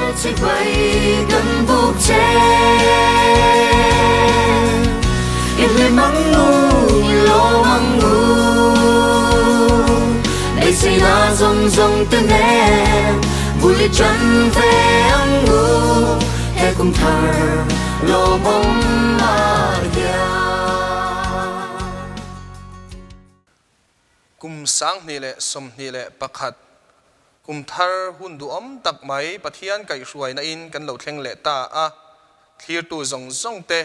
Chibai kan buk che I hlim ang u, i lawm ang u Beiseina zawng zawng te nen bul i ṭan ve ang u He kum thar lawmawm ah hian. Kum 2021 kum thar hun duhawm tak mai Pathian kaihhruaina in kan lo thleng leh ta a, thlirtu zawng zawng te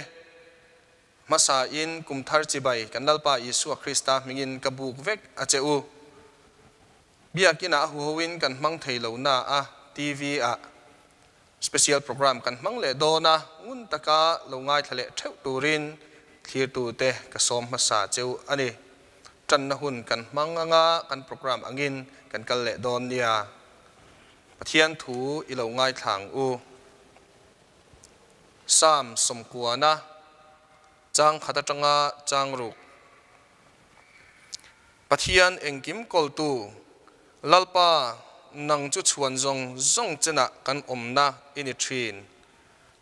hmasa in kum thar chibai kan Lalpa Isua Krista hmingin ka buk vek a che u. Biakina a huho in kan hmang thei lo na a, TV ah special program kan hmang leh dawn a, ngun taka lo ngaithla leh theuh turin thlirtu te ka sawm hmasa cheu a ni. Tanna hun kan hmang anga kan program angin kan kal leh dawn nia. Pathian thu i lo ngaithla ang u. Psalm sawmkuana chang khat atanga chang ruk. Pathian engkim kawltu, Lalpa, nang chu chhuan zawng zawng chenah kan awmna i ni thin.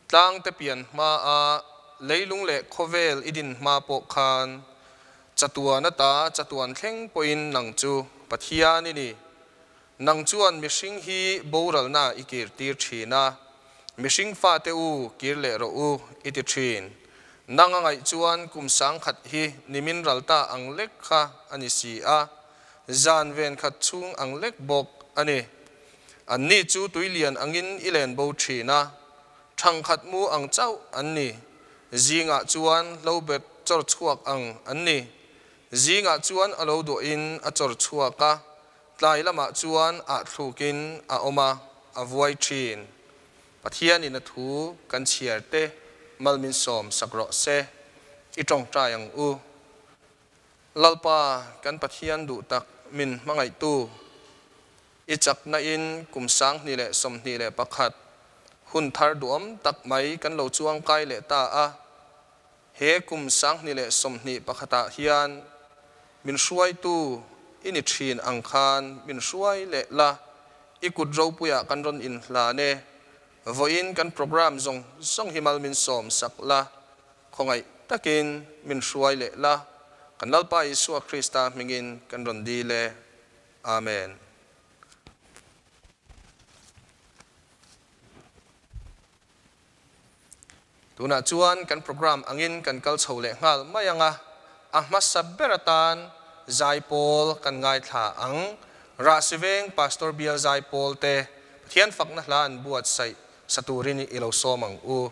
Tlangte pian hmaa leilung leh khawvel i din hma pawh khan chatuan ata chatuan thleng pawhin nang chu Pathian i ni. Nang chuan mihring hi boralna i kirtir thin a, mihring fate u kir leh rawh u i ti thin. Nang a ngaih chuan kum 1000 hi nimin ral ta ang lek kha a ni si a, zan ven khat chhung ang lek bawk a ni. Anni chu tuilian angin i len bo thin a, thangkhat mu ang chauh an ni. Zingah chuan lo bet chawr chhuak ang an ni. Zingah chuan a lo duahin a chawr chhuak a, tlai lamah chuan ah thlukin a awm a, a vuai thin. Pathianin a thu kan chhiar te mal min sawm sak rawh se, i tawngtai ang u. Lalpa kan Pathian duh tak min hmangaihtu, i chakna in kum 2021 hun thar duhawm tak mai kan lo chuang kai leh ta a, he kum 2021 ah hian min hruaitu i ni thin ang khan min hruai leh la, i kut ropuiah kan rawn inhlan e. Vawiin kan program zawng zawng hi mal min sawm sak la, khawngaih takin min hruai leh la, kan Lalpa Isua Krista hmingin kan rawn dil e. Amen. Tunah chuan kan program angin kan kal chho leh nghal mai ang a, a hmasa ber atan Zaipawl kan ngaithla ang. Rahsiveng Pastor Bial Zaipawl te Pathian fakna hla an buatsaih sa turin i lo sawm ang u.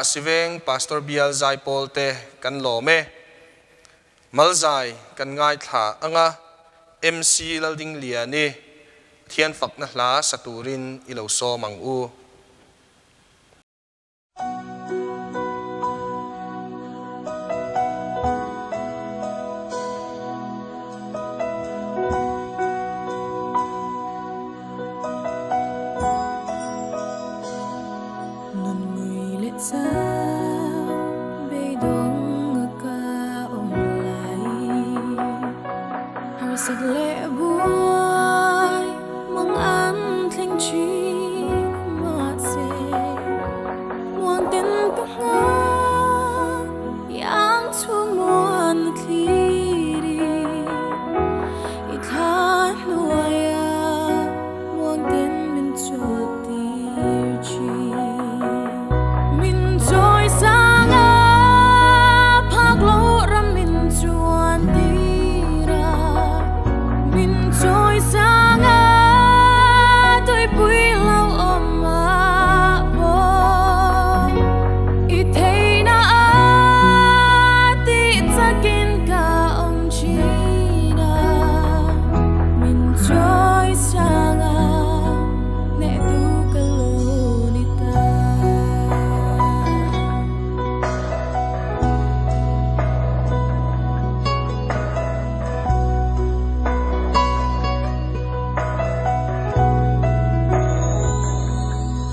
Rahsiveng Pastor Bial Zaipawl te kan lawm e. Malzai kan ngaithla anga MC Laldingliani Thian fakna hla sa turin i lo sawm ang u. Nun ngui leh chau beidawng a ka awm lai harsat leh buai mang an thleng thin mahse muang ten ka nghak iang chhung muan na thlir i i thla hnuaia muang ten min chawt tir thin. Min chawi sang a phak loh ram min chuan tir a, min chawi sang a tuipui lo awm a pawh i theihna a tih chakin ka awm thin a, min chawi sang a hnehtu ka lo ni ta.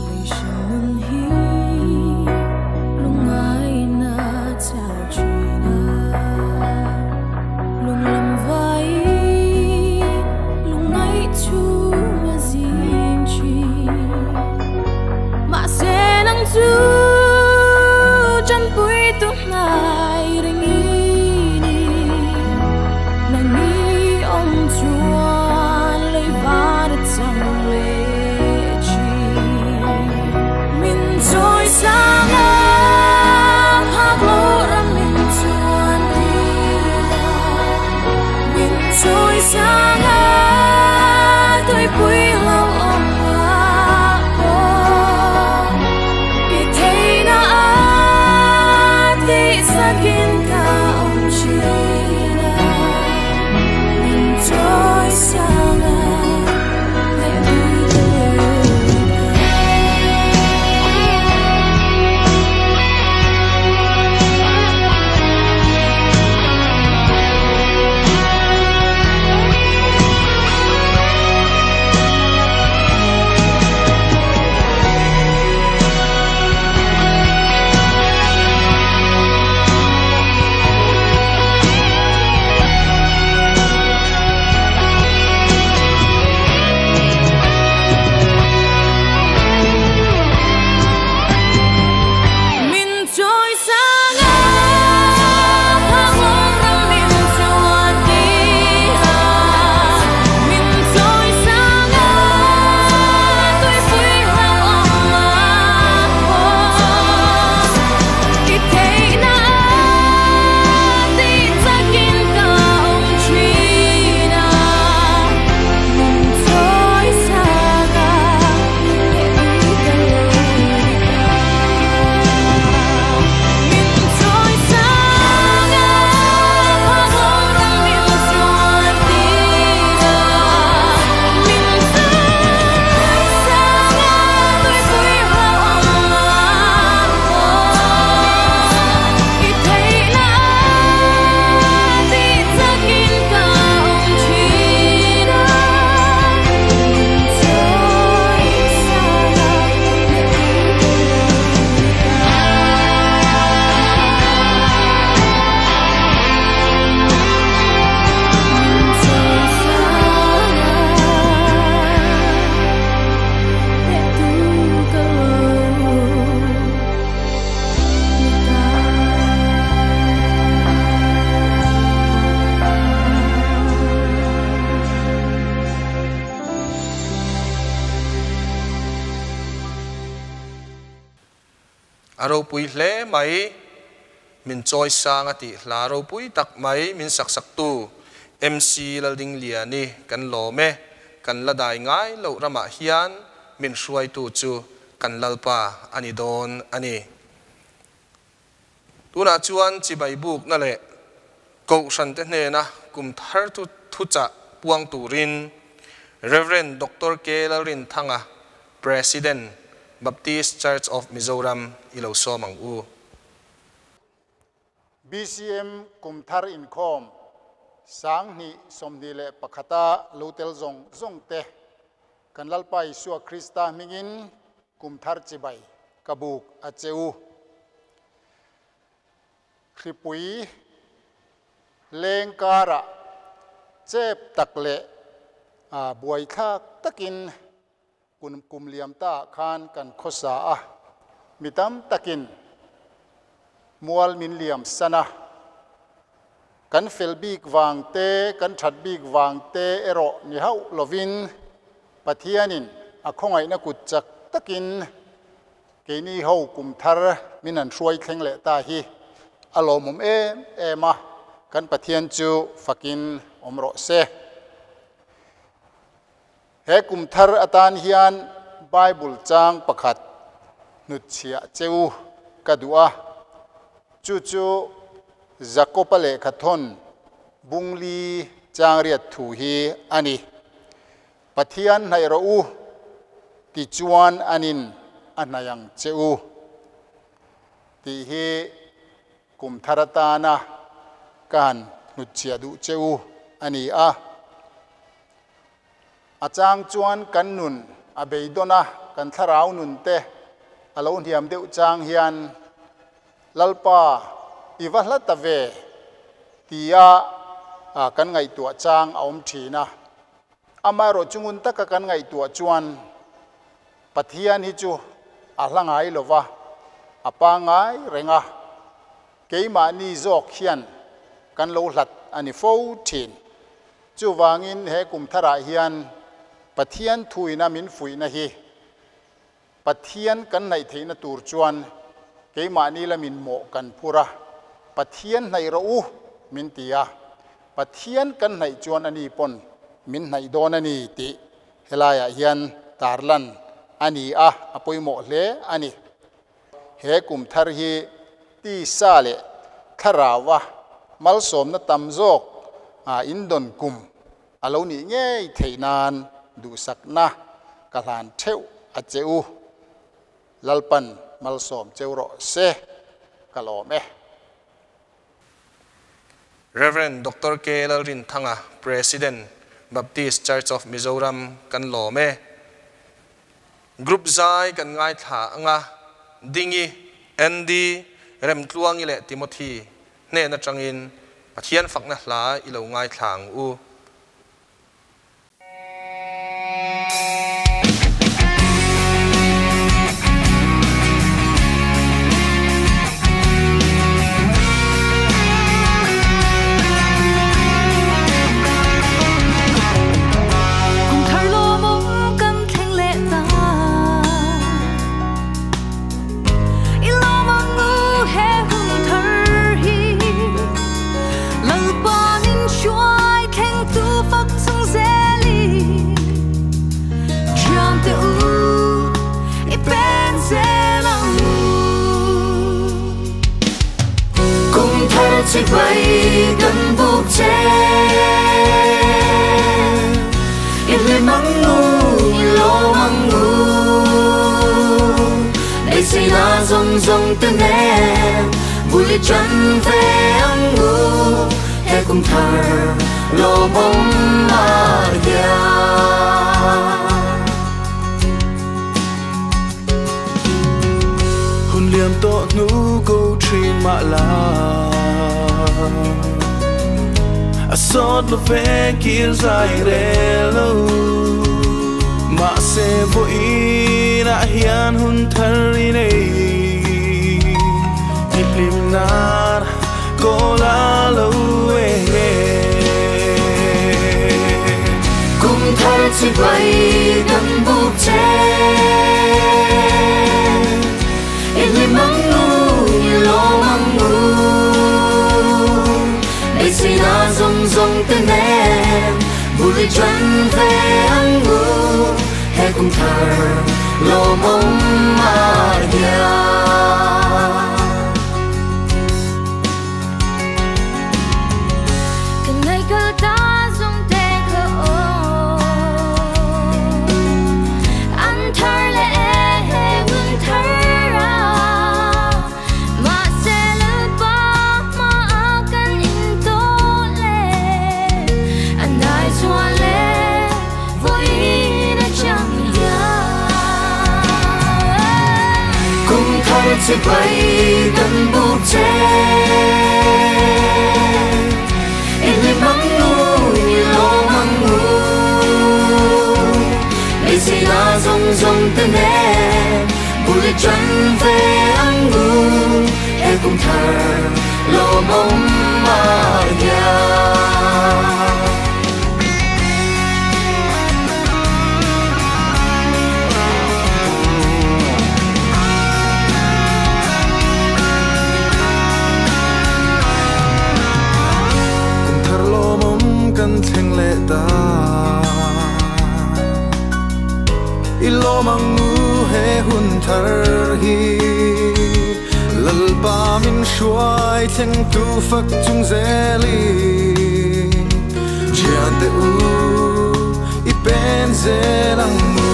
Lei hring nun hi lungngain a chau thin a, lung lam vaiin lungngaih chu a zing thin. Mahse nang chu chanpui tu hnai reng i ni, nang i awm chuan lei van a chang leh thin. Min chawi sang a phak loh ram min chuan tir a, min chawi sang a tuipui lo awm a pawh i theihna a tih sakin ka awm thin a, min chawi sang a hnehtu ka lo ni ta. Min chawi sang a phak loh ram min chuan tir a, min chawi sang a tuipui lo awm a pawh i theihna a tih chakin ka awm thin a, min chawi sang a hnehtu ka lo ni ta. Min chawi sang a phak loh ram min chuan tir a, min chawi sang a tuipui lo awm a pawh i theihna a tih chakin ka awm thin a, min chawi sang a hnehtu ka lo ni ta. Min chawi sang a hnehtu ka lo ni ta. A ropui hle mai, min chawi sang a tih hla ropui tak mai min sak sak tu MC Laldingliani kan lawm e, kan la dai ngai loh ramah hian min hruaitu chu kan Lalpa a ni dawn a ni. Tunah chuan chibai bukna leh Kohhrante hnena kum thar thuchah puang turin Rev. Doctor K. Lalrinthanga, President, Baptist Church of Mizoram i lo sawm ang u. BCM kum thar inkhawm 2021 a lo tel zawng zawng te kan Lalpa Isua Krista hmingin kum thar chibai ka buk a che u. Hripui leng karah chep tak leh buaithlak takin kum liam ta khan kan khawsa a, mi tam takin mual min liam sana kan fel bik vang te kan that bik vang te erawh ni hauh lovin Pathianin a khawngaihna kut chak takin keini ho kum thar min an hruai thleng leh ta hi a lawmawm em em a, kan Pathian chu fakin awm rawh se. He kum thar atan hian Bible chang pakhat hnutchhiah cheu ka duh a, chu chu Jakob-a lehkhathawn bungli chang riat thu hi a ni. Pathian hnaih rawh u tichuan anin a hnaih ang che u tih hi kum thar atana ka han hnutchhiah duh che u a ni a. A chang chuan kan nun a beidawn a, kan thlarau nun te a lo hniam deuh chang hian Lalpa i va hla ta ve tia kan ngaihtuah chang a awm thin a. Amaherawh chungun taka kan ngaihtuah chuan Pathian hi chu a hla ngai lova, a pangngai reng a, keimahni zawk hian kan lo hlat a ni fo thin. Chuvangin he kum tharah hian Pathian thuina min fuihna hi Pathian kan hnaih theihna tur chuan keimahni lamin mawh kan phur a, Pathian hnaih rawh u min ti a, Pathian kan hnaih chuan ani pawn min hnaih dawn a ni tih helaiah hian tarlan a ni a, a pawimawh hle a ni. He kum thar hi tisa leh thlarau a malsawmna tam zawk indawn kum a lo nih ngei theih nan duhsakna ka hlan theuh a che u. Lalpan malsawm cheu rawh se ka lawm e. Rev. Doctor K. Lalrinthanga, President, Baptist Church of Mizoram kan lawm e. Group zai kan ngaithla anga Dingi, Andy, Remtluangi leh Timothy hnen atangin Pathian fakna hla i lo ngaithla ang u. Kum thar lawmawm kan thleng leh ta. I lawm ang u he hun thar hi. Lalpa'n in hruai thleng tu fak chung zelin. Thiante u i pen zel ang u. Kum thar chibai kan buk che. I hlim ang u, i lawm ang u. Beiseina zawng zawng te nen bul i ṭan ve ang u. He kum thar lawmawm a hian. Hun liam tawh hnu ko thin mah la, a sawt lo ve kir zai rel lo. Mahse vawiinah hian hun thar i nei, i hlim nan kawl a lo e. Kum thar chibai kan buk che, i hlim ang u, i lawm ang u. Beiseina zawng zawng te nen bul i ṭan ve ang u. He kum thar lawmawm a hian. chi bay kan bu che Ili mangu ilo mangu Beisei na zong zong te nen buli chan ve angu He kum thar lo mong ma ya Kan thleng le ta ilo mangu he hun thar hi lalpa min shuai thleng tu fak chung zeli chian te u i pen zelang mu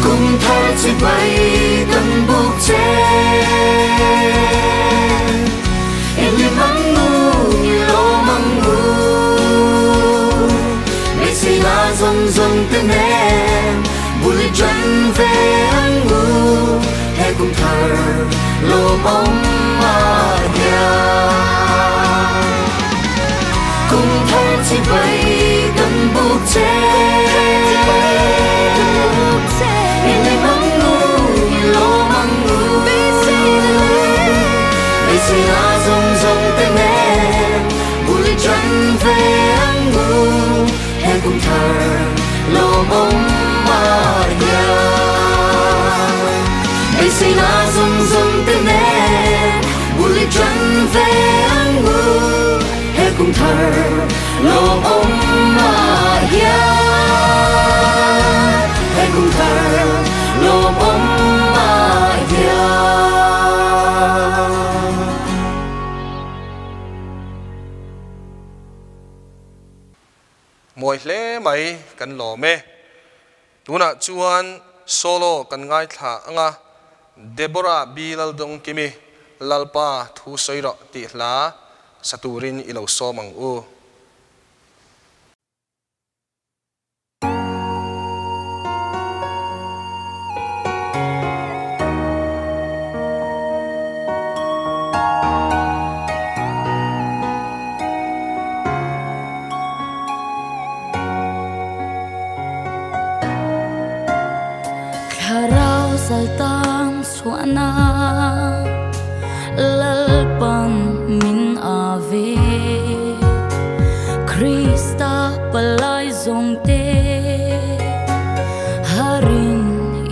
kum thar chi bay kan buk che Ili mangu ilo mangu Beisei na zong zong te nen buli chan ve angu He kum thar lo mong ma ya Kum thar chi bay kan buk che Ili mangu ilo mangu Beisei na zong zong te nen buli chan ve angu He kum thar lo mong ma ya Beisei na zong zong te nen buli chan ve angu He kum thar lo mong ma ya He kum thar lo mong ma ya Moi hle mai kan lo me tuna chuan solo kan ngai thla anga Deborah Bilal dong kimi lalpa thu soiro ti hla saturin ilo somang u. Saltang suana lalpan min ave Krista palai zongte harin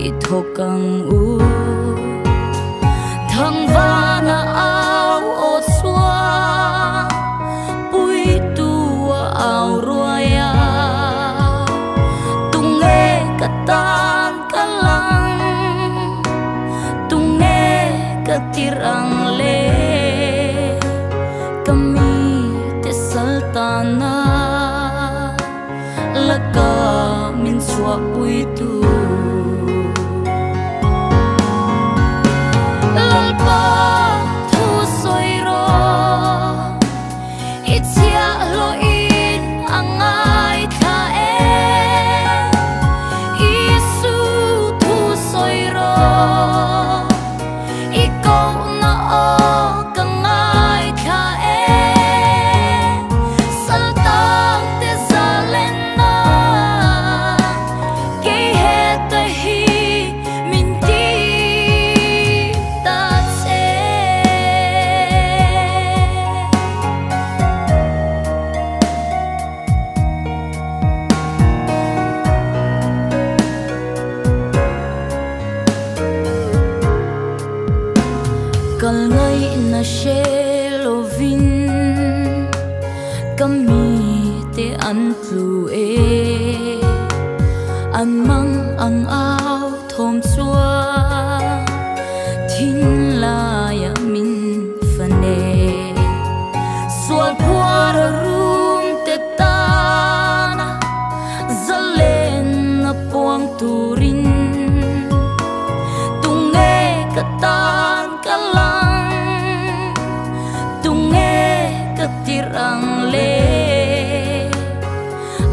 ithokang u thangvana au o sua pui tua au ruaya tunge katan kalang katirang le kami te sultana laka min sua puitu lalpa thu soiro ichia lo in angai tha e Isu thu soiro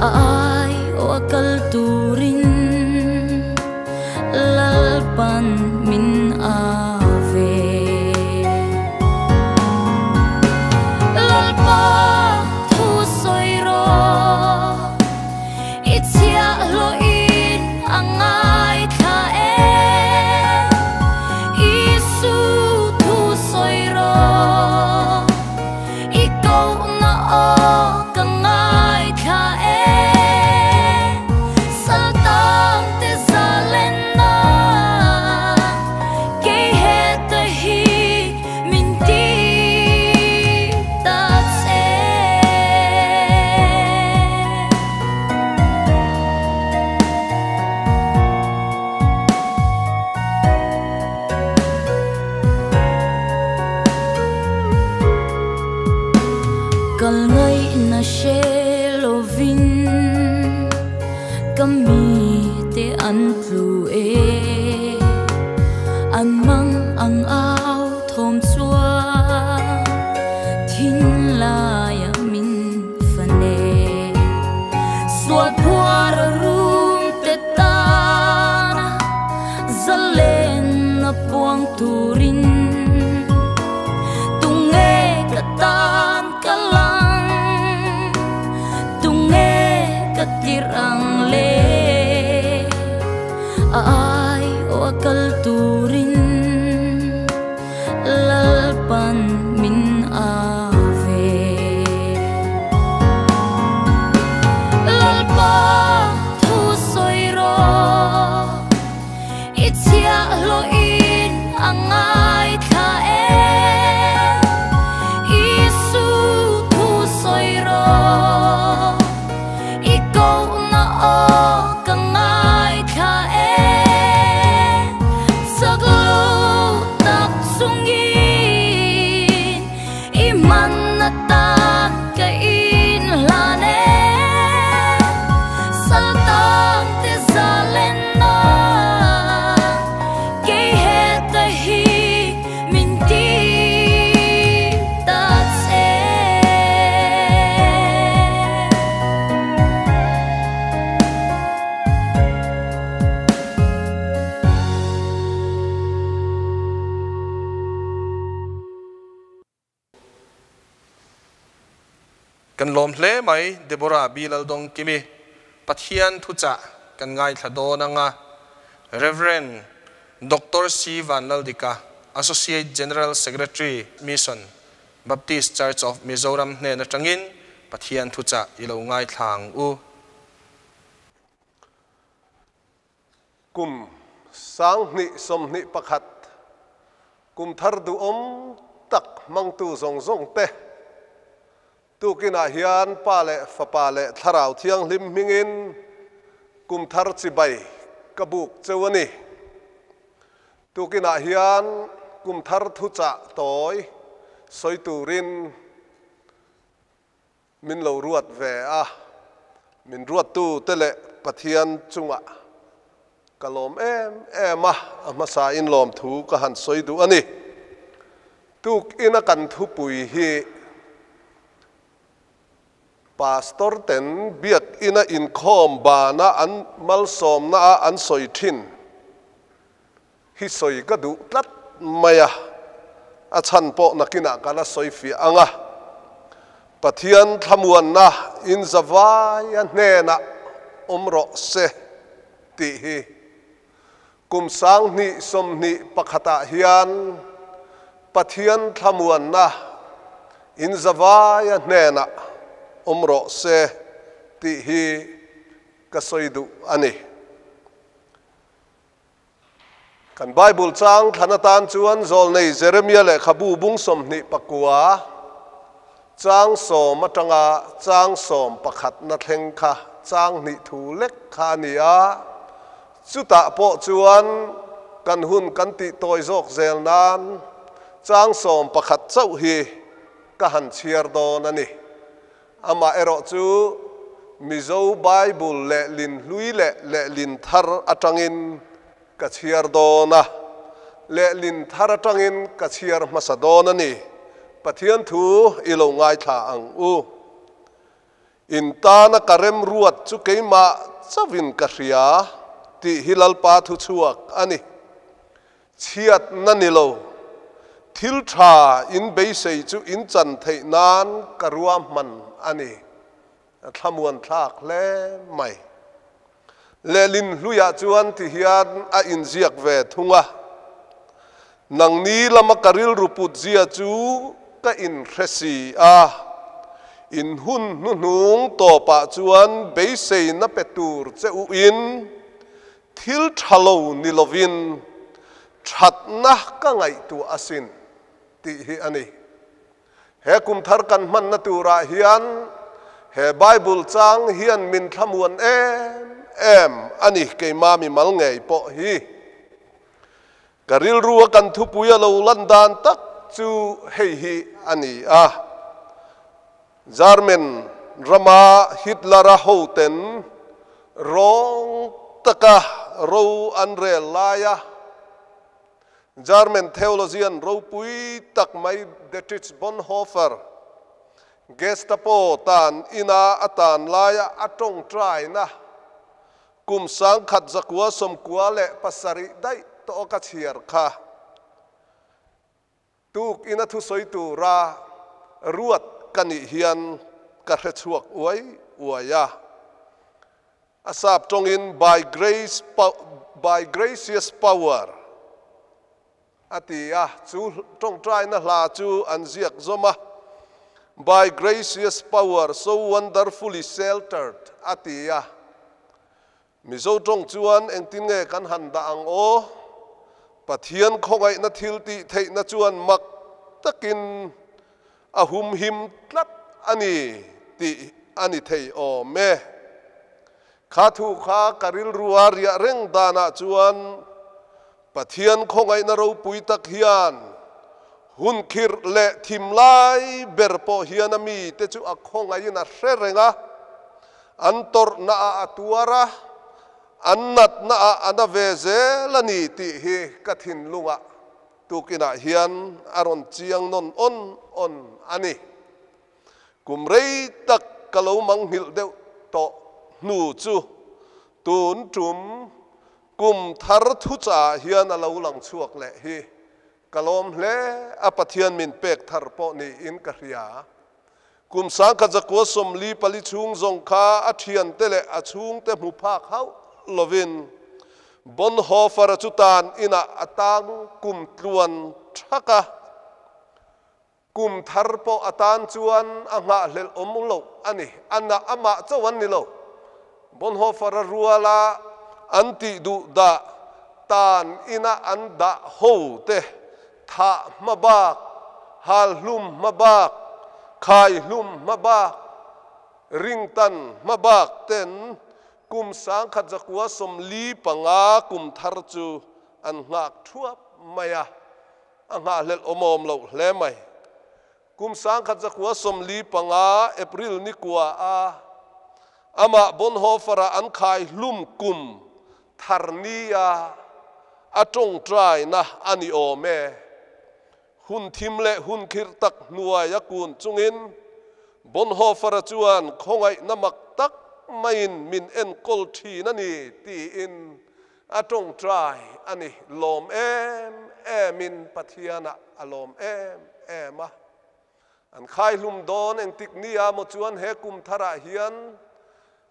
ai o akal turin lalpa. Lalpan min ave. Lalpa thu soi ro i chia lo in angai tha e. Isu thu soi ro i câu na o ka ngai tha e. Saltang te zalen na ke he ta hi min ti ta che. Kal ngai na she lovin kami te an tlu e. An mang ang ao thom chua thin la ya min fane. Sual phuar rum te ta na zalen na puang turin. Tunge katan kalang tunge katirang le. Ai o akal turin lalpan min ave. Lalpa thu soi ro i chia lo in angai tha e. Isu thu soi ro i câu na o ka ngai tha e. Saglu tak sungin i man na ta ka in lane. Saltang te zalen na ke he ta hi min ti ta che. Kan lom hle mai Deborah Bilal dong kimi Pathian thu cha kan ngai thla do na nga Reverend Dr. C Van Laldika, Associate General Secretary Mission Baptist Church of Mizoram hne na tangin Pathian thu cha ilo ngai thlang u. Kum sang ni som ni pakhat kum thar du om tak mang tu zong zong te tu kina hian pa le fa pa le tharau thiang hlim mingin kum thar chi bai kabuk chewani tu kina hian kum thar thu cha toy soi turin min lo ruat ve a min ruat tu tele Pathian chunga kalom em em a ama sa in lom thu ka han soi du ani tuk ina kan thu pui hi pastor ten biak ina in khom ba na an mal som na an soi thin hi soi ka du tlat maya a chan po nakina kala soi fi anga Pathian thamuan na in zawai a hne na omro se ti hi kum sang ni som ni pakhata hian Pathian thamuan na in zawai a hne na omro se ti hi ka soi du ani kan Bible chang thanatan chuan zol nei Jeremia le khabu bung som ni pakua chang som atanga chang som pakhat na thleng kha chang ni thu lek kha nia chuta po chuan kan hun kan ti toi zok zel nan chang som pakhat chau hi ka han chiar don ani ama ero chu Mizo Bible le lin hlui le le lin thar atangin ka chiar dona le lin thar atangin ka chiar masa don ani Pathian thu ilo ngai tha ang u in ta na karem ruat chu keima chawin ka hria ti hilal pa thu chuak ani. Chhiatna ni lo, thil tha in beisei chu in chan theih nan ka ruahman a ni. A thlamuan thlak hle mai. Lehlin hluiah chuan ti hian a inziak ve thung a, Nangni lama ka rilru put zia chu ka inhre si a, in hun hnuhnung tawpah chuan beiseina pe tur che u in thil tha lo ni lovin thatna ka ngaihtuah asin tih hi a ni. He kum thar kan hmanna turah hian he Bible chang hian min thlamuan em em a ni, keimah mimal ngei pawh hi. Ka rilru a kan thupui a lo lan dan tak chu hei hi a ni a, German rama Hitler-a hoten rawng taka ro an rel laia German theologian ropui tak mai Dietrich Bonhoeffer, Gestapo tan ina a tan laia a tawngtaina kum 1997 daih tawh ka chhiar kha. Tuk ina thusawi tura ruat ka nih hian ka hre chhuak uai uai a. A sap tawngin by grace by gracious power a ti a, chu tawngtaina hla chu an ziak zawm a, by gracious power so wonderfully sheltered a ti a. Mizo tawng chuan engtin nge kan han dah ang aw? Pathian khawngaihna thil tih theihna chuan mak takin a humhim tlat a ni tih a ni thei awm e. Kha thu kha ka rilrua riah reng danah chuan Pathian khawngaihna ropui tak hian hun khirh leh thim lai ber pawh hian a mite chu a khawngaihin a hre reng a, an tawrhna ah a tuar a, an natna ah a na ve zel a ni tih hi ka thinlungah tukinah hian a rawn chiang nawn awn awn a ni. Kum rei tak ka lo mangnghilh deuh tawh hnu chu tun tum Kum thar thuchah hian a lo lang chhuak leh hi ka lawm hle a, Pathian min pek thar pawh niin ka hria. Kum 1944 chhung zawng kha a thiante leh a chhungte hmu phak hauh lovin Bonhoeffer-a chu tan inah a tang kum tluan thak a. Kum thar pawh a tan chuan a nghahhlelh awm loh a ni. A na amah chauh an ni lo. Bonhoeffer-a ruala an tih duh dah tan ina an dah ho te thah hma bak, hal hlum hma bak, khai hlum hma bak, ringtan hma bak ten kum 1945 kum thar chu an nghak thuap mai a. A nghahhlelh awmawm loh hle mai. Kum 1945 April ni kua a amah Bonhoeffer-a an khai hlum kum thar nia a tawngtaina a ni awm e. Hun thim leh hun khirh tak hnuai a kun chungin Bonhoeffer-a chuan khawngaihna mak tak maiin min enkawl thin a ni tiin A tawngtai a ni, lawm em emin Pathianah a lawm em em a. An khaihlum dawn engtik nia maw chuan he kum tharah hian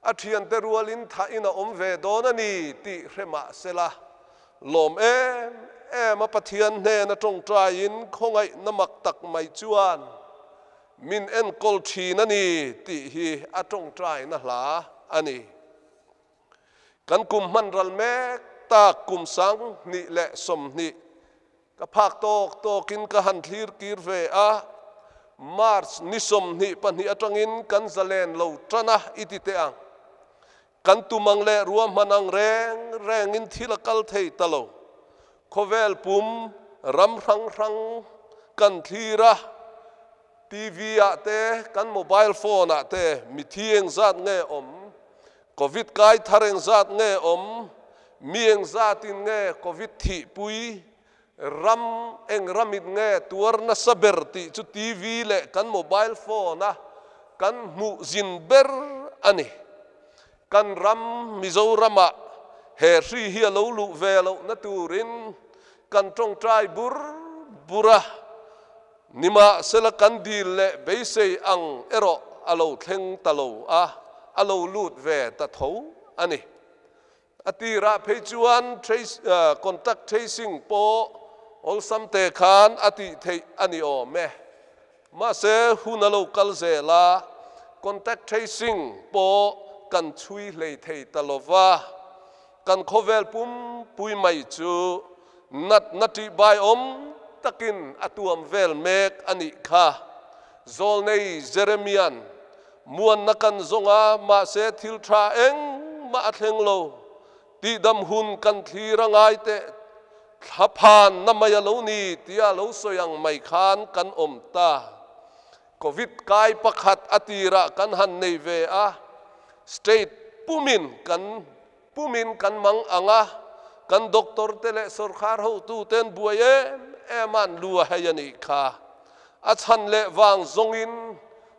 a thiante rualin thahin a awm ve dawn a ni tih hre mah sela, lawm em em a Pathian hnena tawngtaiin khawngaihna mak tak mai chuan min enkawl thin a ni tih hi a tawngtaina hla a ni. Kan kum hman ral mek tak kum 2020 ka phak tawk tawkin ka han thlir kir ve a, March ni 22 atangin kan zalen lo tan a i ti teh ang. Kan tum ang leh ruahman ang reng rengin thil a kal thei ta lo. Khawvel pum ram hrang hrang kan thlir a, TV ah te, kan mobile phone ah te mithi engzat nge awm, Covid kai thar engzat nge awm, mi engzatin nge Covid thihpui, ram eng ramit nge tuar nasa ber tih chu TV leh kan mobile phone a kan hmuh zin ber a ni. Kan ram Mizoramah he hri hi a lo luh ve lohna turin. Kan tawngtai bur bur a, nimahsela kan dil leh beisei ang erawh a lo thleng ta lo a, a lo lut ve ta tho a ni. A tirah phei chuan trace contact tracing pawh awlsam te khan a tih theih a ni awm e. Mahse hun a lo kal zel a, contact tracing pawh kan chhui hlei thei ta lo va, kan khawvel pumpui mai chu natna tihbai awm takin a tuam vel mek a nih kha. Zawlnei Jeremia'n Muanna kan zawng a, mahse thil tha engmah a thleng lo. Tihdam hun kan thlir a ngai teh, thla phan na mai a lo ni tia lo sawi ang mai khan kan awm ta. Covid kai pakhat a tirah kan han nei ve a, state pumin kan pumin kan mang ang a, kan doctor te leh sorkar hotuten buai em em an lu a hei a nih kha. A chhan leh vang zawngin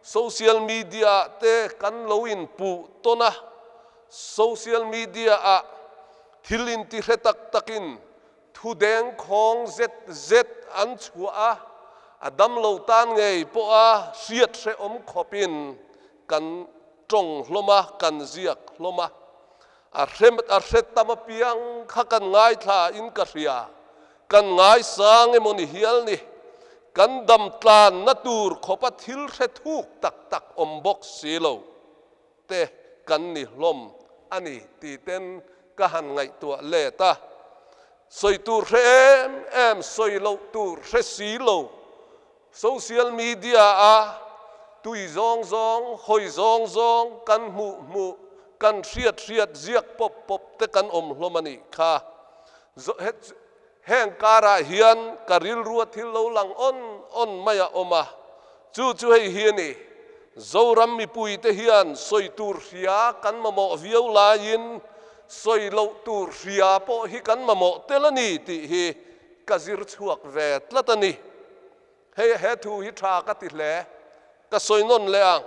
social media ah te kan lo inpuh tawn a, social media ah thil intihre tak takin thu deng khawng zet zet an chhuah a, a damlo tan ngei pawha hriat hrehawm khawpin kan tawng hlawm a, kan ziak hlawm a. A hre a hre tam apiang kha kan ngaithla in ka hria. Kan ngaisang emaw ni hial ni. Kan dam tlanna tur khawpa thil hre thuk tak tak awm bawk si lo te kan ni hlawm a ni ti ten ka han ngaihtuah let a. Sawi tur hre em em, sawi loh tur hre si lo. Social media a tui zawng zawng, hawi zawng zawng kan hmuh hmuh, kan hriat hriat ziak pawp pawp te kan awm hlawm a nih kha. Heng karah hian ka rilrua thil lo lang awn awn mai a awm a, chu chu hei hi a ni. Zoram mipuite hian sawi tur hria kan mamawh viau laiin sawi loh tur hria pawh hi kan mamawh tel a ni tih hi ka zir chhuak ve tlat a ni. Hei he thu hi tha ka ti hle. Ka sawi nawn leh ang.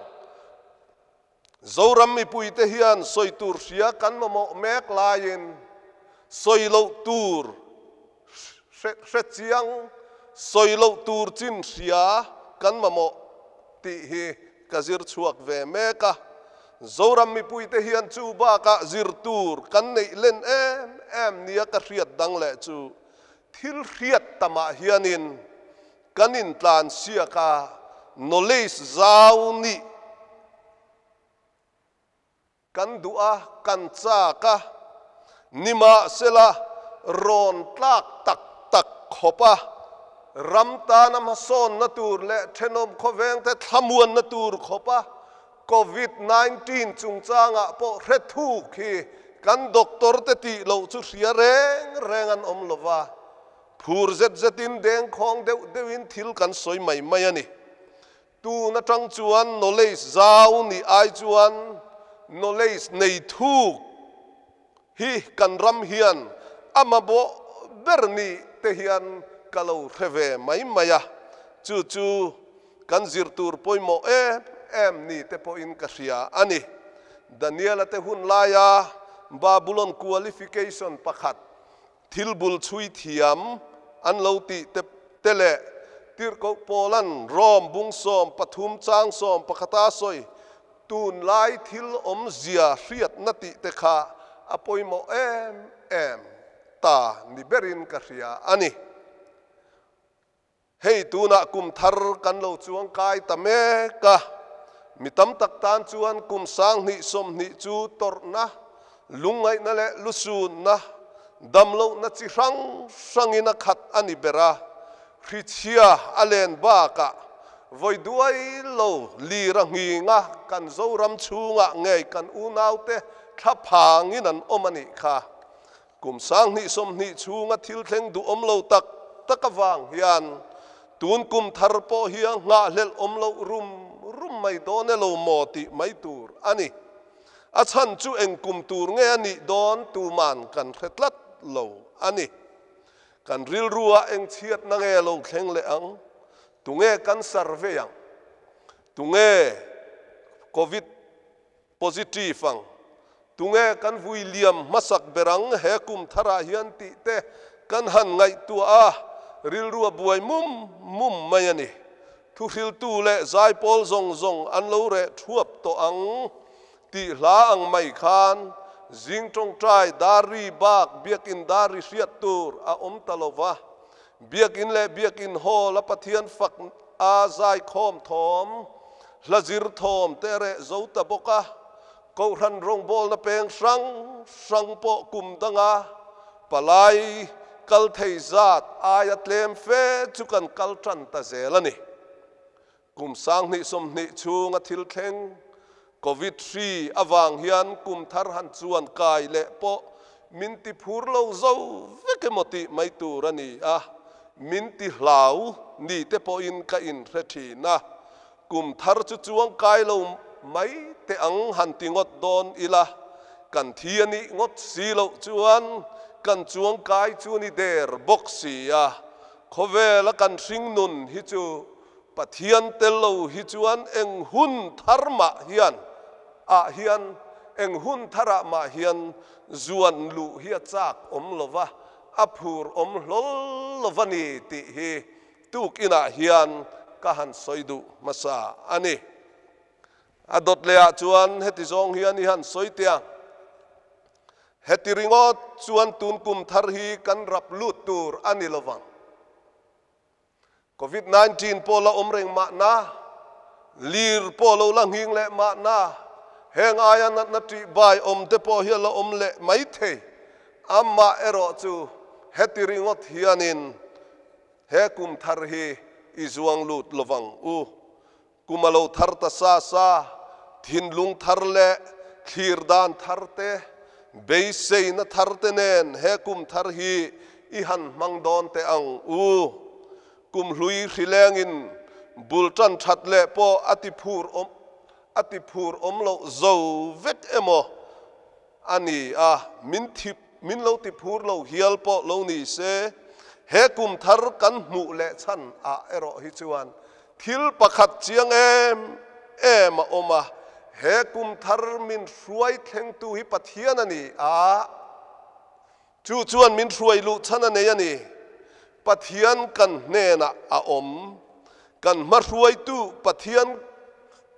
Zoram mipuite hian sawi tur hria kan mamawh mek laiin sawi loh tur hre chiang, sawi loh tur chin hria kan mamawh tih hi ka zir chhuak ve mek a. Zoram mipuite hian chu bakah zir tur kan neih len em em nia ka hriat dang leh chu thil hriat tamah hianin kan intlan siak a, knowledge zau nih kan duh a, kan chak a, nimahsela rawn tlak tak tak khawp a, ram tana hmasawnna tur leh thenawm khawvengte thlamuanna tur khawp a Covid 19 chungchangah pawh hre thuk hi kan doctor te tih loh chu hria reng reng an awm lo va, phur zet zetin dengkhawng deuh deuhin thil kan sawi mai mai a ni. Tun atang chuan knowledge zau nih ai chuan knowledge nei thuk hi kan ram hian a mamawh ber nih te hian ka lo hre ve mai mai a, chu chu kan zir tur pawimawh em em ni te pawhin ka hria a ni. Daniela te hun laia Babulon qualification pakhat thil bul chhui thiam an lo tih te te leh Tirhkoh Paulan Rome bung 13 chang 11 a sawi Tunlai thil awmzia hriatna tih te kha a pawimawh em em ta ni berin ka hria a ni. Hei tunah kum thar kan lo chuang kai ta mek a, mi tam tak tan chuan kum 2020 chu tawrhna, lungngaihna leh lusunna, damlohna chi hrang hrangin a khat a ni ber a. Hrichhia a len bakah vawi duai lo lir a nghing a, kan Zoram chhungah ngei kan unaute thla phangin an awm a nih kha. Kum 2020 chhunga thil thleng duhawm lo tak tak avang hian tun kum thar pawh hi a nghahhlelh awm loh rum rum mai dawn e lo maw tih mai tur a ni. A chhan chu eng kum tur nge a nih dawn tuman kan hre tlat lo a ni. Kan rilrua eng chhiatna nge lo thleng leh ang? Tunge kan survey ang? Tunge Covid positive ang? Tunge kan vui liam hmasak ber ang he kum tharah hian tih te kan han ngaihtuah a, rilru a buai mum mum mai a ni. Thuhriltu leh zaipawl zawng zawng an lo reh thuap tawh ang tih hla ang mai khan zing tawngtai dar ri bak biakin dar ri hriat tur a awm ta lo va. Biakin leh biakin hall a Pathian fak a zaikhawm thawm, hla zir thawm te reh zo ta bawk a. Kohhran rawngbawlna peng hrang hrang pawh kum danga palai kal thei zat aia tlem fe chu kan kal tan ta zel a ni. Kum 2020 chhunga thil thleng Covid hri avang hian kum thar han chuan kai leh pawh min ti phur lo zo vek emaw tih mai tur a ni a, min ti hlau ni te pawhin ka inhre thin a. Kum thar chu chuang kai lo mai teh ang han ti ngawt dawn ila, kan thi a nih ngawt si loh chuan kan chuang kai chu ni der bawk si a. Khawvela kan hring nun hi chu Pathian tel lo hi chuan eng hun thar mah hian ah hian eng hun tharah mah hian zuan luh hi a chak awm lo va, a phur awm hlawl lo va ni tih hi tukinah hian ka han sawi duh hmasa a ni. A dawt lehah chuan heti zawng hian i han sawi teh ang. Heti ringawt chuan tun kum thar hi kan rap lut tur a ni lo vang. Covid 19 pawh la awm reng mahna, lir pawh lo la nghing leh mahna, heng aia natna tih bai awm te pawh hi a la awm leh mai thei. Amah erawh chu heti ringawt hianin he kum thar hi i zuang lut lovang u. Kum a lo thar ta sa sa, thinlung thar leh thlir dan thar te, beiseina thar te nen he kum thar hi i han hmang dawn teh ang u. Kum hlui hrilengin bul tan that leh pawh a ti phur awm a ti phur awm loh zo vek emaw a ni a, min thi min lo ti phur lo hial pawh lo ni se, he kum thar kan hmuh leh chhan ah erawh hi chuan thil pakhat chiang em em a awm a, he kum thar min hruai thlengtu hi Pathian a ni a, chu chuan min hruai luh chhan a nei a ni. Pathian kan hnenah a awm, kan hmahruaitu Pathian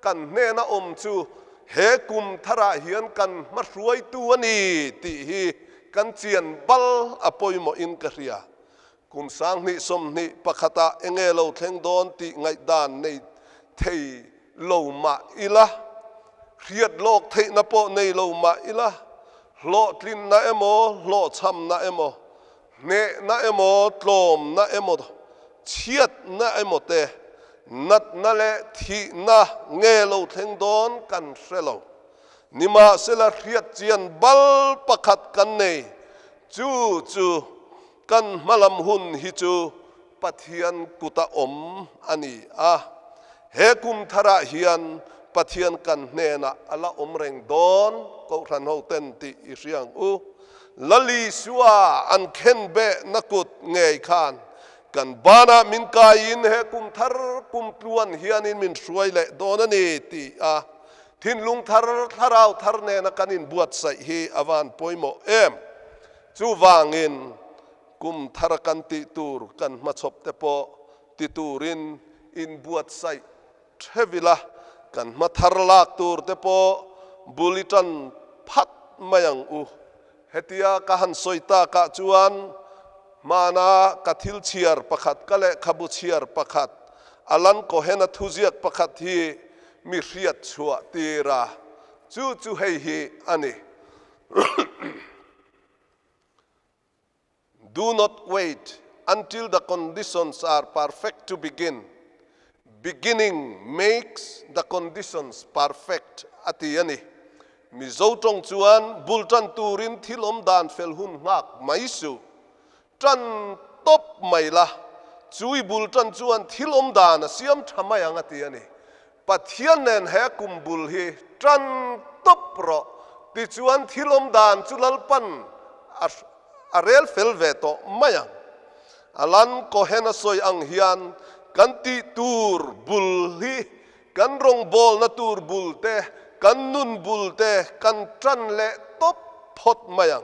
kan hnena awm chu he kum tharah hian kan hmahruaitu a ni tih hi kan chian bal a pawimawhin ka hria. Kum 2021ah enge lo thleng dawn tih ngaihdan nei thei lo mah ila, hriat lawk theihna pawh nei lo mah ila, hlawhtlinna emaw hlawhchhamna emaw, hnehna emaw tlawmna emaw, chhiatna emaw te, natna leh thihna nge lo thleng dawn kan hre lo. Nimahsela hriat chian bal pakhat kan nei, chu chu kan hmalam hun hi chu Pathian kuta awm a ni a. He kum tharah hian Pathian kan hnenah a la awm reng dawn Kohhran ho ten tih i hriang u. Lali Sua an khen beh na kut ngei khan kan banah min kaiin he kum thar kum tluan hianin min hruai leh dawn a ni tih a thinlung thar thlarau thar nena kan inbuatsaih hi a van pawimawh em. Chu vangin kum thar kan tih tur kan hmachhawp te pawh ti turin inbuatsaih thevila kan hma thar lak tur te pawh buli tan phat mai ang u. Hetia ka han sawi takah chuan hmana ka thil chhiar pakhat ka lehkhabu chhiar pakhat Alan Cohen-a thuziak pakhat hi mi hriat chhuah tira chu chu hei hi a ni. Do not wait until the conditions are perfect to begin. Beginning makes the conditions perfect a ti a ni. Mizo tawng chuan bul tan turin thil awm dan fel hun nghak mai su. Tan tawp mai la, chui bul tan chuan thil awm dan a siam tha mai ang a ti a ni. Pathian nen he kum bul hi tan tawp rawh ti chuan thil awm dan chu Lalpan a rel fel ve tawh mai ang. Alan Cohen a sawi ang hian kan tih tur bul hi kan rawngbawlna tur bul te, kan nun bul te kan tan leh tawp phawt mai ang.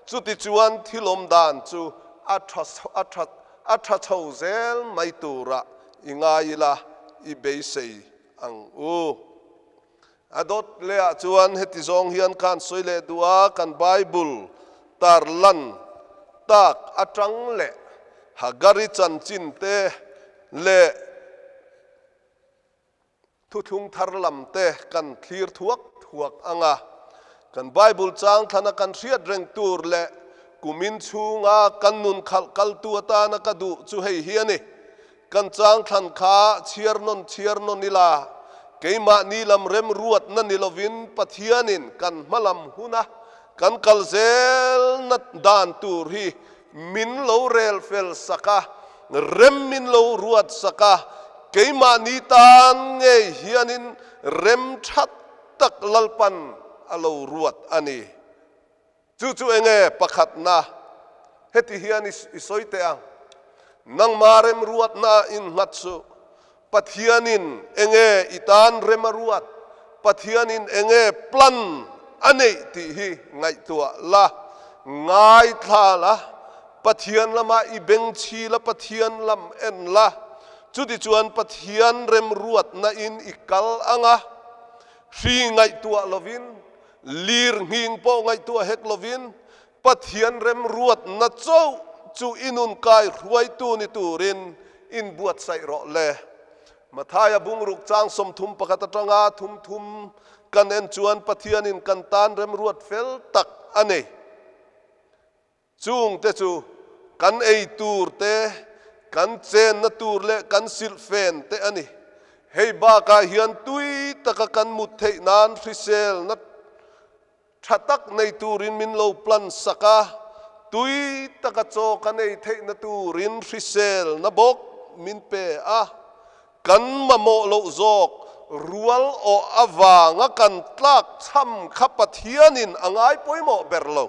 Chuti chuan thil awm dan chu A tha a tha a tha chho zel mai turah i ngai ila i beisei ang u. A dawt lehah chuan heti zawng hian khan sawi leh duh a, kan Bible tar lan tak atang leh Hagari chanchin te leh Thuthlung thar lam te kan thlir thuak thuak ang a, kan Bible chang thlana kan hriat reng tur leh kumin chhunga kan nun khalh kaltu atana ka duh chu hei hi a ni. Kan chang thlan kha chhiar nawn chhiar nawn ila, keimahni lam remruatna ni lovin Pathianin kan hma lam huna kan kal zelna dan tur hi Min lo rel fel sak a, rem min lo ruat sak a, keimahni tan ngei hianin rem tha tak Lalpan a lo ruat a ni. Chu chu enge pakhatna? Heti hian i sawi teh ang, Nangma rem ruatna innghat suh. Pathianin enge i tan rem a ruat? Pathianin enge plan a neih tih hi ngaihtuah la, ngaithla la, Pathian lama i bengchhi la, Pathian lam en la, chutichuan Pathian remruatna in i kal ang a, hri ngaihtuah lovin, lir nghing pawh ngaihtuah hek lovin, Pathian remruatna chauh chu i nun kai hruaitu ni turin inbuatsaih rawh le. Mathaia bungruk chang 31 atanga thum thum kan en chuan Pathianin kan tan remruat fel tak a nei. Chungte chu kan ei tur te, kan chenna tur leh kan silhfen te a ni. Hei bakah hian tui taka kan mut theih nan hriselna Tha tak nei turin min lo plan sak a, tui taka chaw ka nei theihna turin hriselna bawk min pe a, kan mamawh loh zawk rual awh avanga kan tlak chham kha Pathianin a ngai pawimawh ber lo.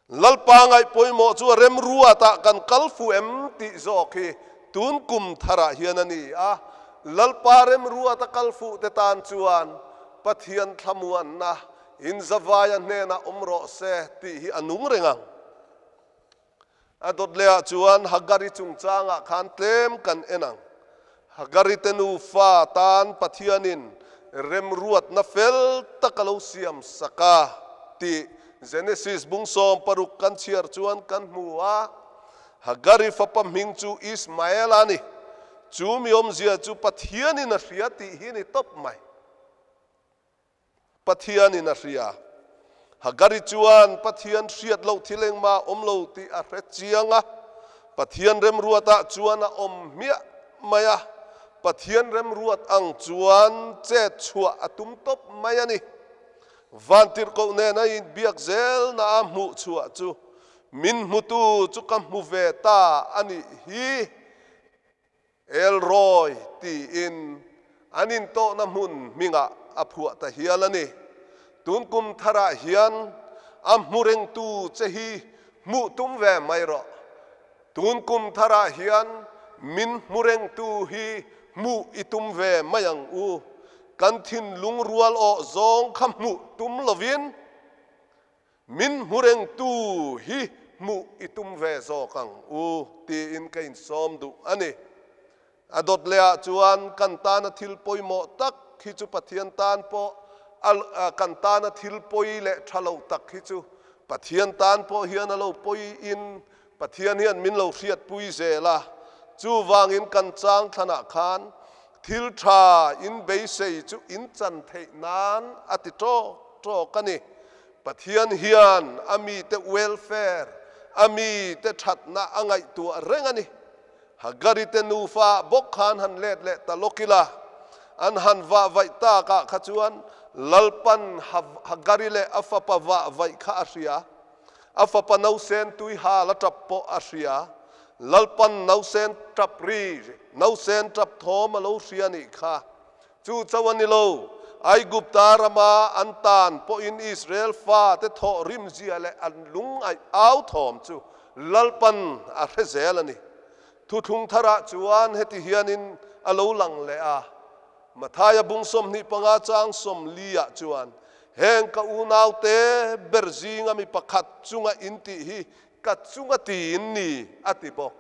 Lalpa ngaih pawimawh chu a remruatah kan kal fuh em tih zawk hi tun kum tharah hian a ni a. Lalpa remruata kal fuh te tan chuan Pathian thlamuanna in zavaia hnenah awm rawh se tih hi a nung reng ang. A dawt lehah chuan Hagari chungchangah khan tlem kan en ang. Hagari te nufa tan Pathianin remruatna fel tak a lo siam sak a tih Genesis bung 16 kan chhiar chuan kan hmu a. Hagari fapa hming chu Ismael a ni. Chu mi awmzia chu Pathianin a hria tih hi ni tawp mai. Pathianin a hria. Hagari chuan Pathian hriat loh thil engmah awm lo tih a hre chiang a. Pathian remruatah chuan a awm hmiah mai a. Pathian remruat ang chuan chet chhuah a tum tawp mai a ni. Vantirhkoh nena inbiak zelna a hmuh chhuah chu min hmutu chu ka hmu ve ta a nih hi. Elroy tiin an intawhna hmun hmingah a phuah ta hial a ni. Tun kum tharah hian a hmu rengtu che hi hmuh tum ve mai rawh. Tun kum tharah hian min hmu rengtu hi hmuh i tum ve mai ang u. Kan thinlung rual awh zawng kha hmuh tum lovin, Min hmu rengtu hi hmuh i tum ve zawk ang u tiin ka insawm duh a ni. A dawt lehah chuan kan tana thil pawimawh tak hi chu Pathian tan pawh a kan tana thil pawi leh tha lo tak hi chu Pathian tan pawh hian a lo pawiin Pathian hian min lo hriatpui zel a. Chuvangin kan chang thlanah khan thil tha in beisei chu in chan theih nan a ti tawk tawk a ni. Pathian hian a mite welfare, a mite thatna a ngaihtuah reng a ni. Hagari te nufa bawk khan han let leh ta lawk ila, an han vah vaih takah kha chuan Lalpan Hagari leh a fapa vah vaih kha a hria. A fapa nausen tui hal a tap pawh a hria. Lalpan nausen tap ri, nausen tap thawm a lo hria nih kha. Chu chauh a ni lo, Aigupta rama an tan pawhin Israel fate thawh rimzia leh an lungaih au thawm chu Lalpan a hre zel a ni. Thuthlung tharah chuan heti hianin a lo lang leh a, Mathaia bung 25 chang 40-ah chuan, Heng ka unaute ber zinga mi pakhat chunga in tih hi Ka chunga ti in ni a ti bawk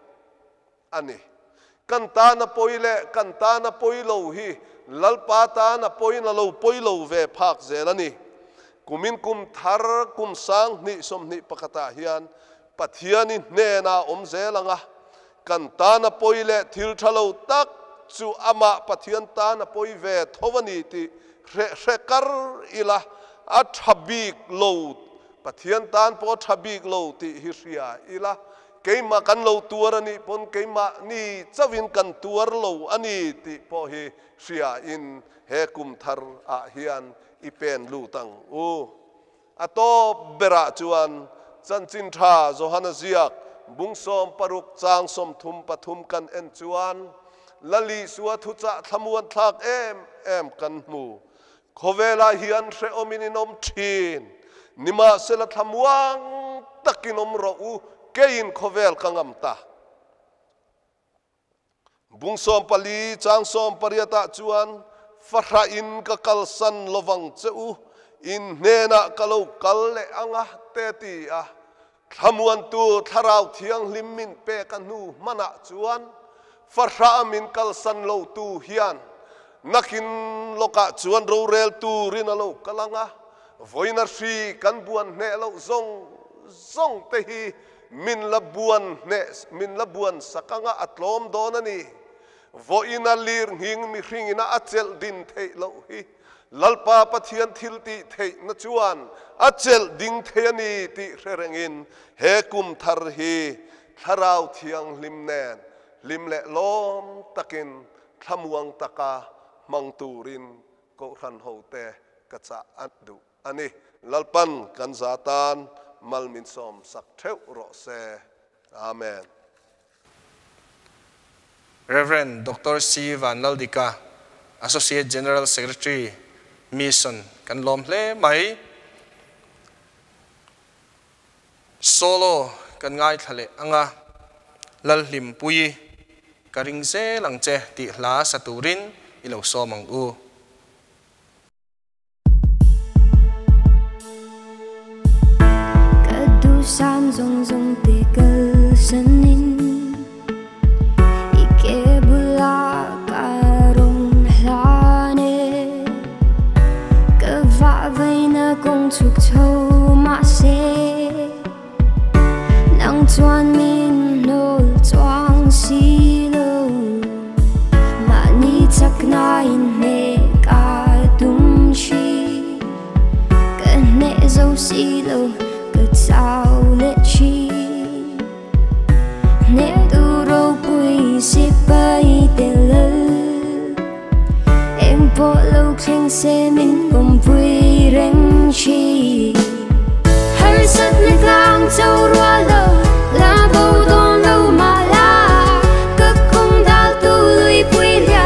ani. Kan ta na poi le kan ta na poi lo hi lalpa ta na poi na lo poi lo ve phak zel ani. Kumin kum thar kum sang ni som ni pakata hian Pathiani hne na om zelanga kan ta na poi le thil thalo tak chu ama Pathian ta na poi ve thowani ti re re kar ila a thabik lo Pathian tan po thabik lo ti hi ria ila keima kan lo tuar ani pon keima ni chawin kan tuar lo ani ti po hi ria in he kum thar a hian i pen lu tang u ato bera chuan chan chin tha Johana ziak bung som paruk chang som thum pathum kan en chuan lali suwa thu cha thlamuan thlak em em kan mu khovela hian hre omin in om thin nima sela thlamuang takin om ro u kein khovel kangam ta bung som pali chang som pariata chuan fahra in ka kalsan lovang cheu in hnena kalo kal le anga te ti a thlamuan tu thlarau thiang hlim min pe ka nu mana chuan fahra min kalsan lo tu hian nakin loka chuan ro rel tu rin alo kalanga voina hri kan buan hne lo zong zong te hi min la buan hne min la buan sakanga atlom don ani voina lir hing mi hringina achel din thei lo hi lalpa Pathian thil ti thei na chuan achel ding thei ani ti hrerengin he kum thar hi thlarau thiang hlim nen lim le lom takin thlamuang taka mang turin ko ran ho te ka cha at du ani lalpan kan zatan malmin som sak theu ro se. Amen. Reverend Dr. C. Van Laldika, Associate General Secretary, Mission, kan lom hle mai. Solo kan ngai thale anga lal hlim pui karing se lang che ti hla saturin ilo so mang u. Kadu sam zong zong te kal sanin ike bula karong hlane ka va veina kong chuk chho ma se nang chuan min nol chuang si lo ma ni chak na in ne ka tum chi ka ne zo si lo ka chao le chi ne tu ro pui si pai te lo em po lo khleng se min pom pui reng chi har sat na tlang chau rua lo la bo don lo ma la ka kong dal tu lui pui lia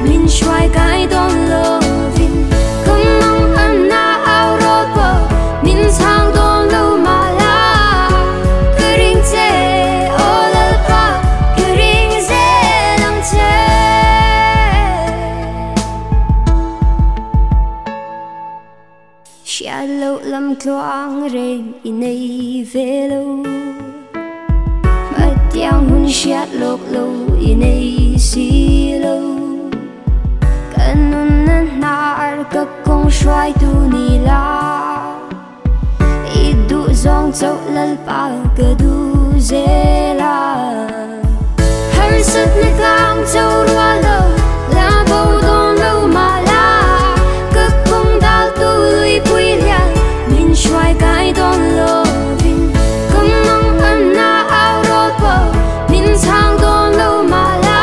min shuai kai don lo vin kom mong an na au ro po min chang don lo ma la ka ring che o lal pa ka ring ze lang che xia lo lam tluang reng inei velo mà tiang hun xiat lok lo inei si lo kanun na nar ka kong shuai tu ni la i du zong chau lal pa ka du ze la har sat na tlang chau rua lo la bo don lo ma la ka kong dal tu lui pui lia min shuai kai don lo vin kom mong an na au ro po min chang don lo ma la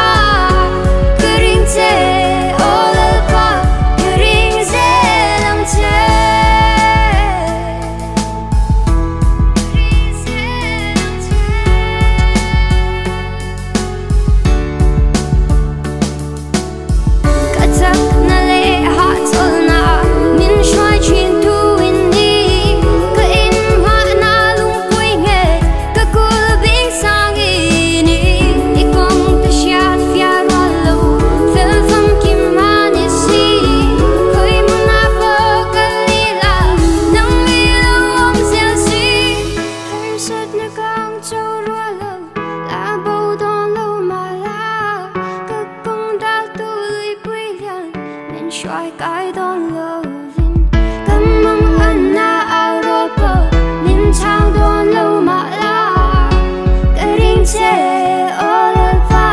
Shuai kai don lovin Kan mang an na au ro po Min chang don lo ma la Ka ring che o la pa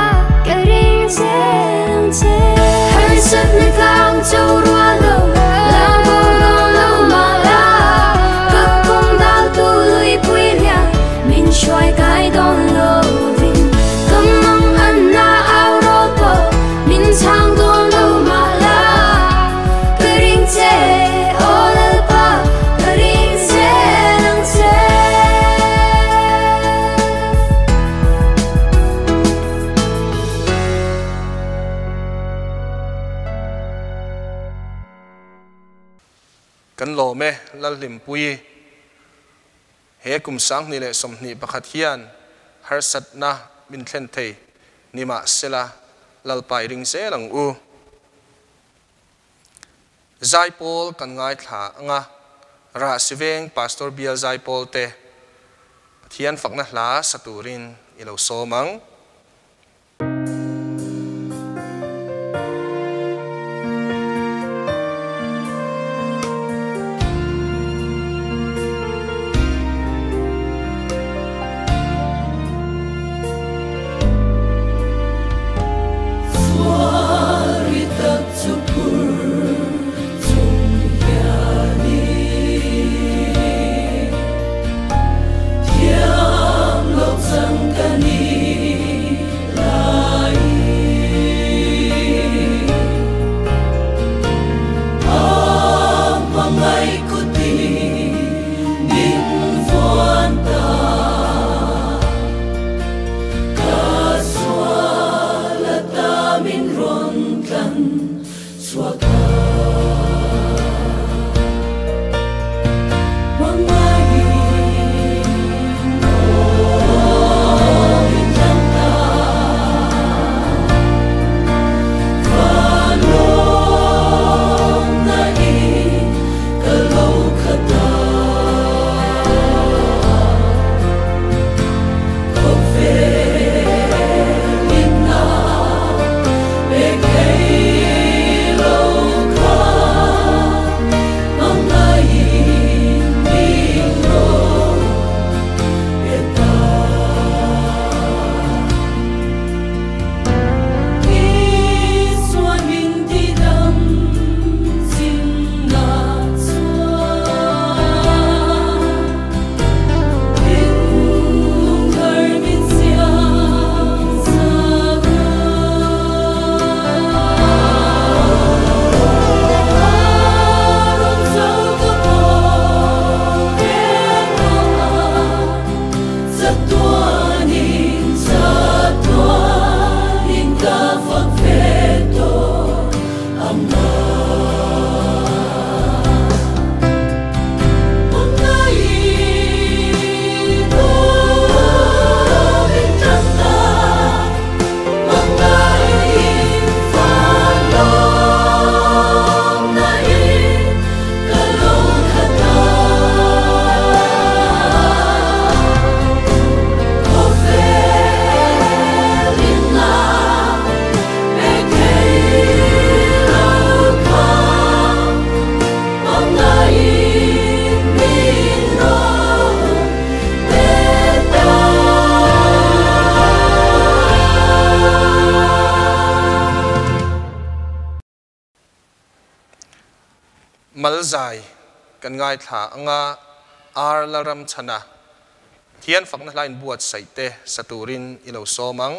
Ka ring che lang che Har sat na tlang chau rua lo La bo don lo ma la Ka kong dal tu lui pui lia Min shuai kai don lovin Kan mang an na au ro po Min chang don lo ma la Ka ring che o la pa Ka ring che lang che. Kan lo me lal lim pui he kum sang ni le som ni pakhat hian har sat na min thlen thei nima sela lal pai ring se lang u zai pol kan ngai thla anga ra siveng pastor bial zai pol te Pathian fakna hla saturin ilo somang. Malzai kan ngai thla anga ar laram chana thian fakna line buat saite saturin ilo somang.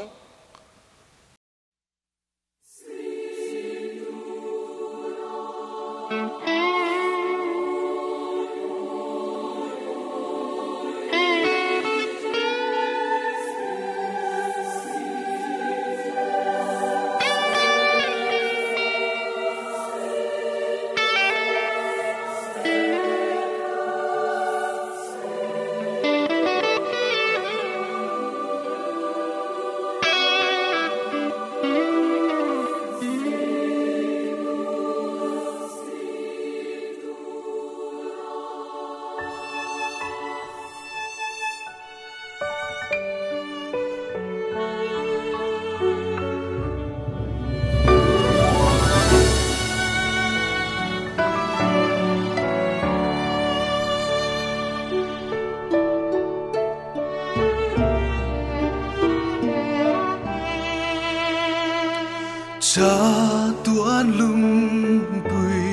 Chatuan lungpui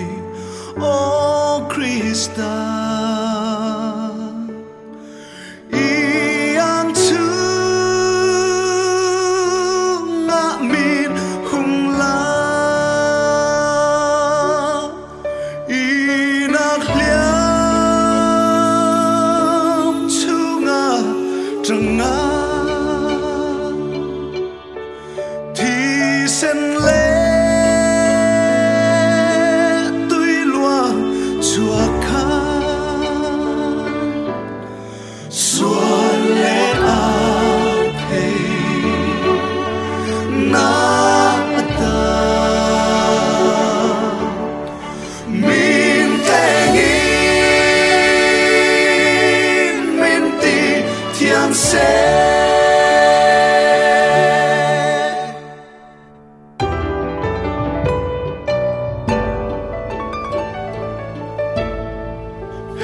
o Krista Iang chungah min hung la Inak liam chungah tanga Thi sen le tui lua chua kha Suan le a thei na ta Min tengin min ti thiam se.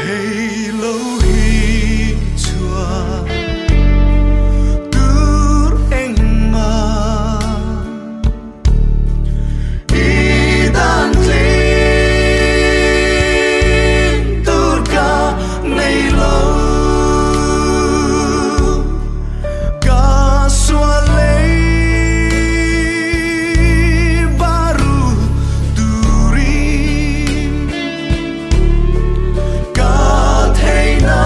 Hei lo hi chua tur eng ma I dan tlin tur ka nei lo Ka sua lei baru turin Ka thei na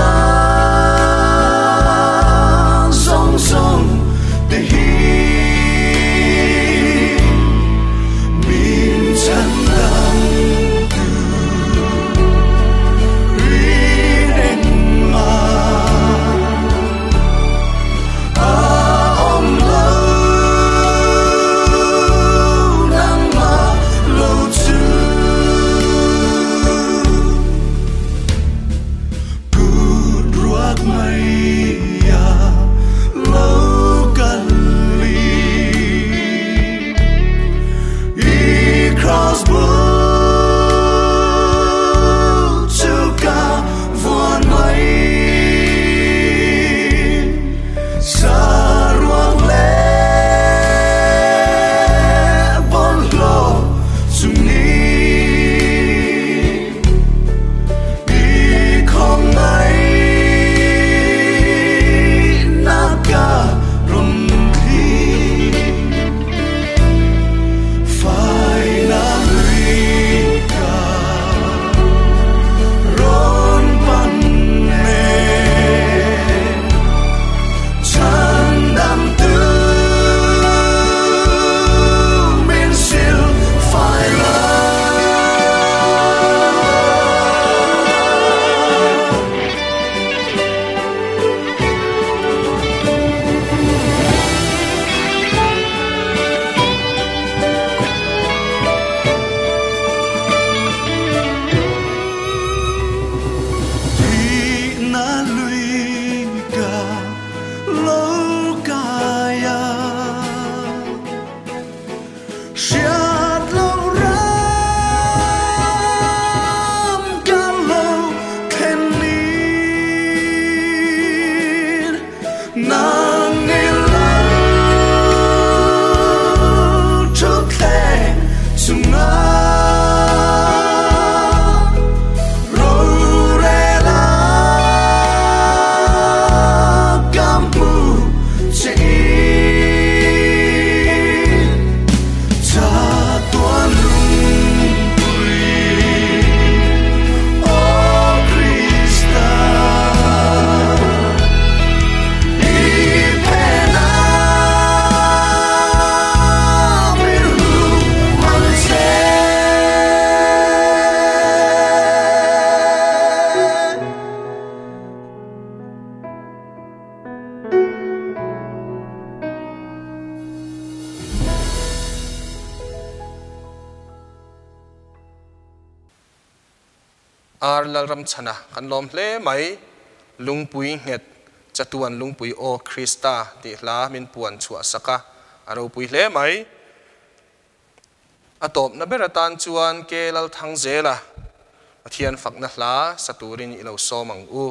song song te hi Min chan dam tu rin eng ma A om lo nang ma lo chu Kut ruak mai ya lo kali I cross bull chu ka vuan mai Sa ruang le bon lo chung ni I không ai na ka ron thi Phai na lui ka ron pan ne Chan dam tu min sil phai la. Thi na lui ka lo kaya Siat lo ram ka lo khen nin Nang i lo chu thleng chung a Ro re la cam pu che Cha tuan lung pui O Krista I pena min hu man se. Ar lal ram chana kan lom hle mai lungpui nget chatuan lungpui o Krista ti hla min puan chua saka aro pui hle mai atop na beratan chuan ke lal thang zela Pathian fakna hla saturin ilo somang u.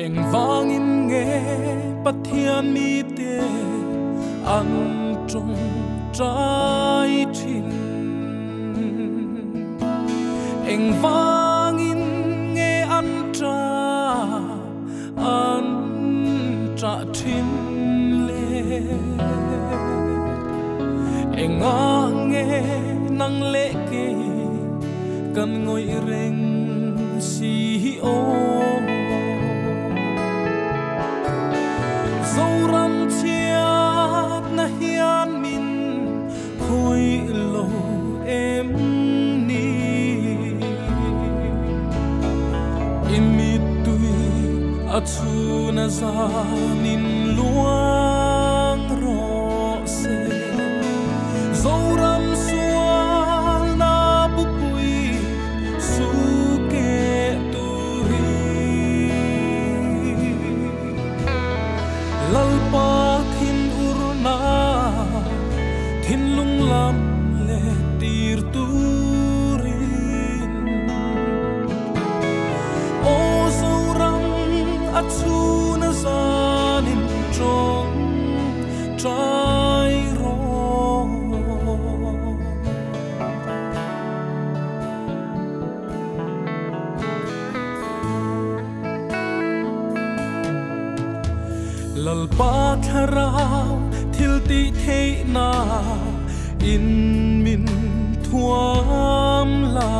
Eng vangin nge Pathian mi te an trong trai thin eng vangin nge an tra thin le eng a nge nang le ke kan ngoi reng si o Zoram chiat na hian min khoi lo em ni imitui achuna zanin luang ro se Zoram sual na pupui su ke turi Lalpa thin urna thin lung lam le tir turin O Zoram achuna zanin trong trai ro Lalpa tharau thil ti thei na in min thuam la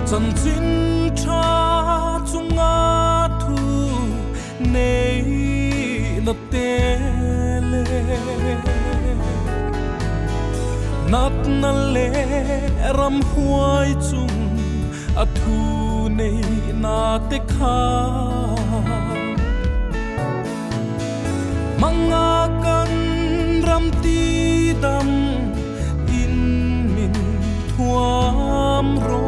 chan chin tha chunga thu nei na te le nat na le ram huai chung a thu nei na te kha Mangakan ram ti dam in min thuam ro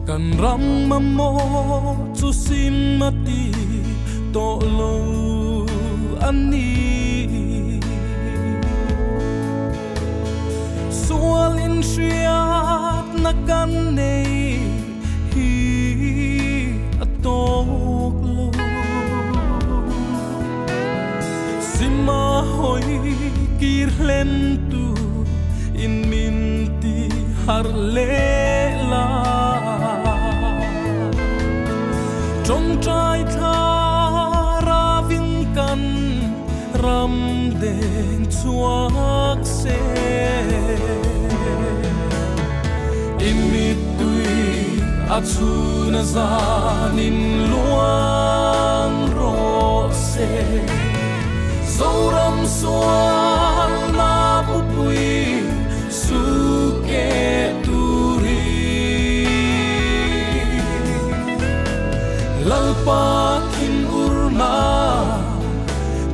Kan ram mamo chu sim mati to lo ani Sual in hriat na kan nei hi atok lo Sima hoi kir hlen tu in min ti har le la Trong trai tha ra vin kan ram den chuak se Imitui achuna zanin luang ro se Zoram sual na pupui su ke turi Lalpa thin urna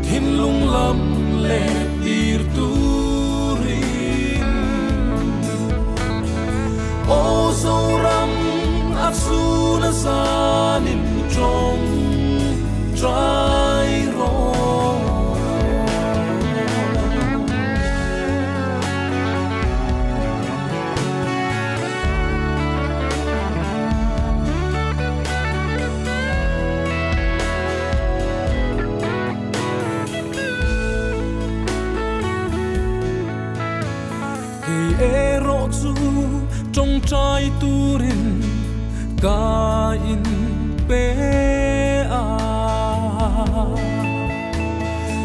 thin lung lam le tir turin O Zoram achuna zanin trong trai ro Ero chu trong trai turin ka in pe a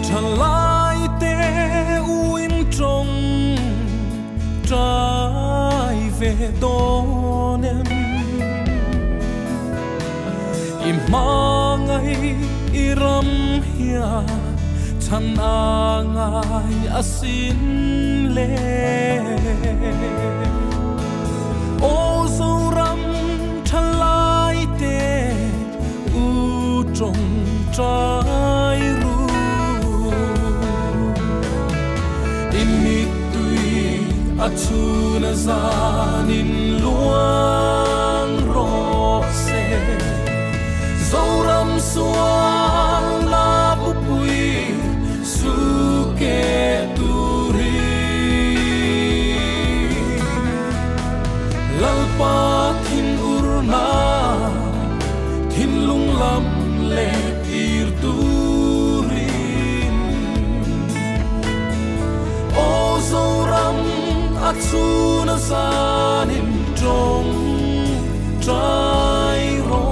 Thalai te uin trong trai ve donem I mangai i ram hia chan angai asin le O Zoram thalai te u trong trai ru Imitui achuna zanin luang ro se Zoram sual na pupui lam le tir turin o zoram a chuna zanin trong trai ro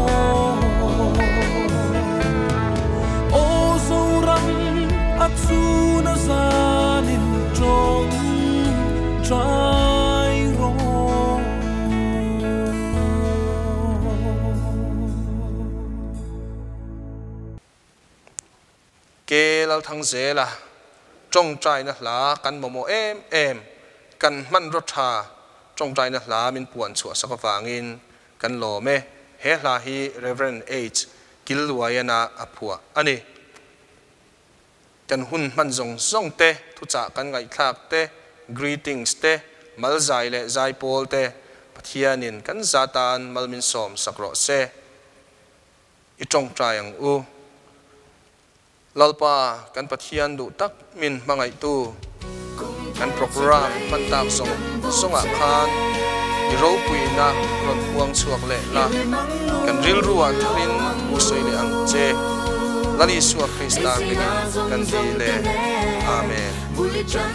o zoram a chuna zanin trong trai ro Ke lal thang zela trong trai na hla kan momo em em kan man ro tha trong trai na hla min puan chua saka wangin kan lo me he hla hi Reverend H Kilwayana aphua ani kan hun man zong zong te thu cha kan ngai thlak te greetings te mal zai le zai pol te Pathianin kan zatan malmin som sakro se i trong trai ang u lalpa kan Pathian du tak min mangai tu kan program man tak song songa khan i ro pui na ron huang chuak le la kan ril ruwa tharin u soi le ang che lali suwa Krista bingin kan di le amen. Buli chan